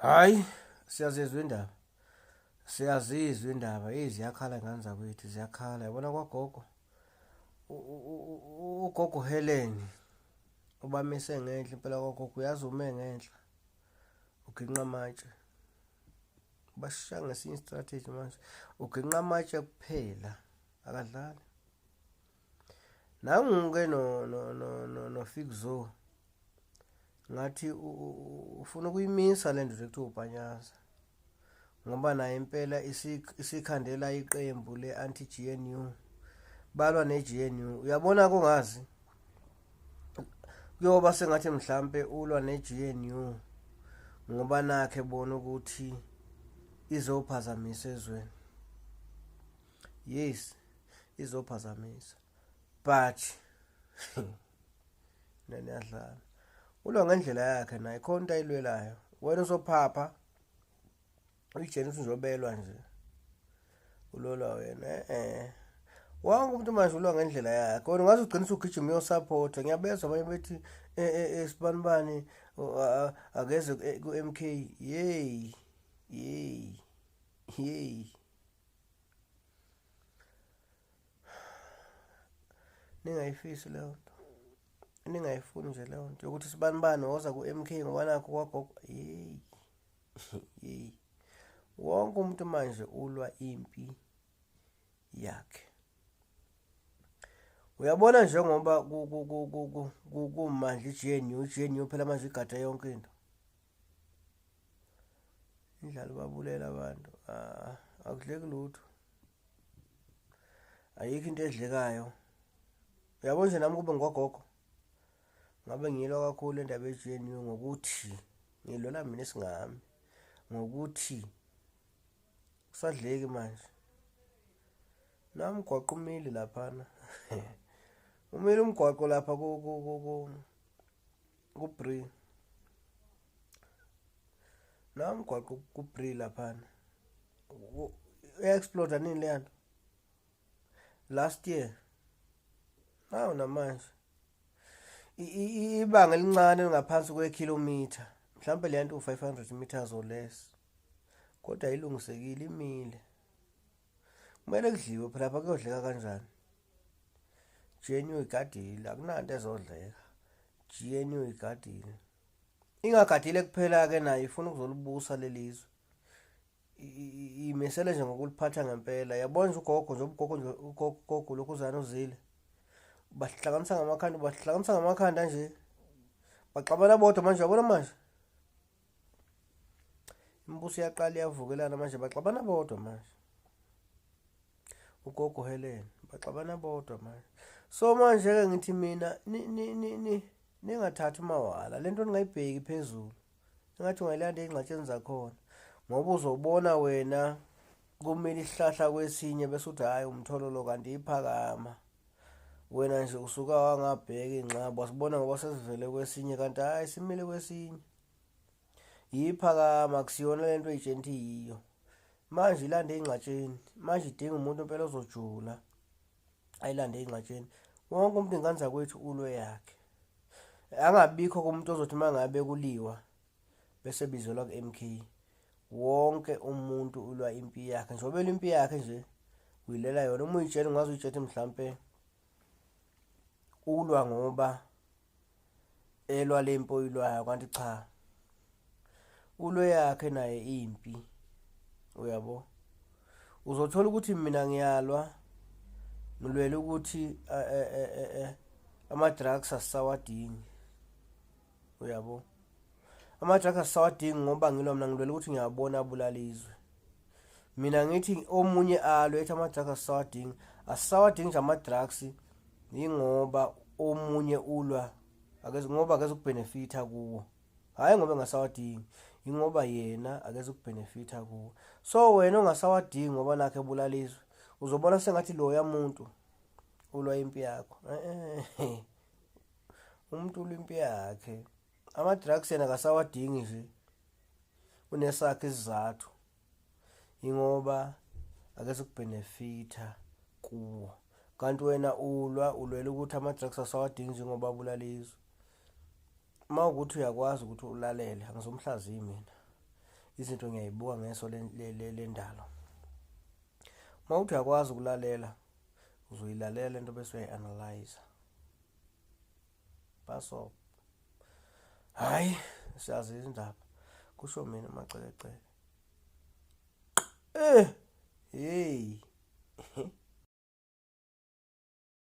Hhayi, siyazizwa indaba. Siyazizwa indaba. Eyi ziyakhala ngane zakwethu, ziyakhala. Yabona kwagogo, ugogo Helen ubamise ngenhla impela kwagogo, uyazi ume ngenhla. Uginqa amatshe. Bashaya ngesinye i-strategy manje. Uginqa amatshe kuphela, akadlali. Nangu-ke no no no no no Figzo ngathi ufuna ukuyimisa le ndoda ekuthiwa uPanyaza ngoba naye impela isikhandela iqembu le-anti GNU balwa ne-GNU uyabona kungazi kuyoba sengathi mhlampe ulwa ne-GNU ngoba nakhe bona ukuthi izophazamisa ezweni. Yes, izophazamisa but niyadlala. Ulwa ngendlela yakhe naye, khona into ayilwelayo. Wena uzophapha uyijena ukuthi uzobelwa nje, ulolwa wena. Eh, wonke umuntu manje ulwa ngendlela yakhe. Wena ungaze ugcine usugijima uyosapotha. Ngiyabezwa abanye bethi sibanibani akeze ku-MK. Yeyi yeyi yeyi, ningayifisi leyo nto, ningayifuni nje leyo nto yokuthi sibanibani woza ku-MK ngoba nakho kwagogo. Yeyi yeyi, wonke umuntu manje ulwa impi yakhe. Uyabona njengoba kumandla i-GNU, i-GNU phela manje igade yonke into. Indlala babulela abantu, akudleki lutho, ayikho into edlekayo. Uyabona nje nami kube ngikwagogo ngabe ngilwa kakhulu indaba ye-GNU ngokuthi ngilwela mina esingami ngokuthi kusadleki manje. Nami umgwaqo umile laphana, umile umgwaqo lapha ku-Bree. Na umgwaqo ku-Bree laphana uya-explode nini leya nto last year nawu namanje ibanga elincane elingaphansi kwekhilomitha mhlawumbe leya nto u-500 meters or less, kodwa ilungisekile imile. Kumele kudliwe phela lapha, kuyodleka kanjani? GNU igadile, akunanto ezodleka. GNU igadile, ingagadile kuphela-ke nayo ifuna ukuzolibusa lelizwe, imisele nje ngokuliphatha ngempela. Yabona nje ugogo nje, ugogo nje, ugogo lokhuzana uzile bahlanganisa ngamakhanda, bahlanganisa ngamakhanda nje, baxabana bodwa manje. Yabona manje imibuso iyaqala iyavukelana manje, baxabana bodwa manje. Ugogo Helen baxabana bodwa manje. So manje-ke ngithi mina ningathathi mawala lento, ningayibheki phezulu engathi ungayilanda ey'ngxatsheni zakhona, ngoba uzobona wena kumele isihlahla kwesinye bese uthi hhayi umthololo, kanti iphakama wena nje usuka wangabheka iy'nxabo wasibona ngoba sesivele kwesinye, kanti hhayi simile kwesinye. Yiphakama akusiyona lento ey'tsheni ukuthi yiyo manje, ilande ey'ngxatsheni manje, idinga umuntu impela ozojula ayilande ey'ngxatsheni. Wonke umuntu ingane zakwethu ulwe yakhe, angabikho kumuntu ozothi uma ngabe kuliwa bese bizelwa ku-MK. Wonke umuntu ulwa impi yakhe, njengoba elwa impi yakhe nje uyilela yona. Uma uyitshela ungaze uyitshele mhlampe ulwa ngoba elwa le mpi oyilwayo, kanti cha, ulwe yakhe naye impi. Uyabo, uzothola ukuthi mina ngiyalwa ngilwela ukuthi ama-drugs asisawadingi. Uyabo, ama-drugs asisawadingi ngoba ngilwa mina ngilwela ukuthi ngiyabona abulala izwe. Mina ngithi omunye alwe ethi ama-drugs asisawadingi, asisawadingi nje ama-drugs yingoba omunye ulwa akeze ngoba akeze ukubhenefitha kuwo, hhayi ngoba engasawadingi, yingoba yena akeze ukubhenefitha kuwo. So wena ongasawadingi ngoba nakho ebulala izwe, uzobona sengathi loya muntu ulwa impi yakho. Umuntu ulwa impi yakhe, ama-drugs yena akasawadingi nje, unesakhe isizathu, ingoba akeze ukubhenefitha kuwo, kanti wena ulwa ulwela ukuthi ama-drugs asawadingi njengoba abulala izwe. Uma ukuthi uyakwazi ukuthi ulalele, angizomhlaziyi mina. Izinto ngiyayibuka ngeso lendalo. Uma uthi uyakwazi ukulalela, uzoyilalela lento bese uyayi-analyze. Baso. Hayi, siyazi izindaba. Kusho mina Macelecele. Eh, hey.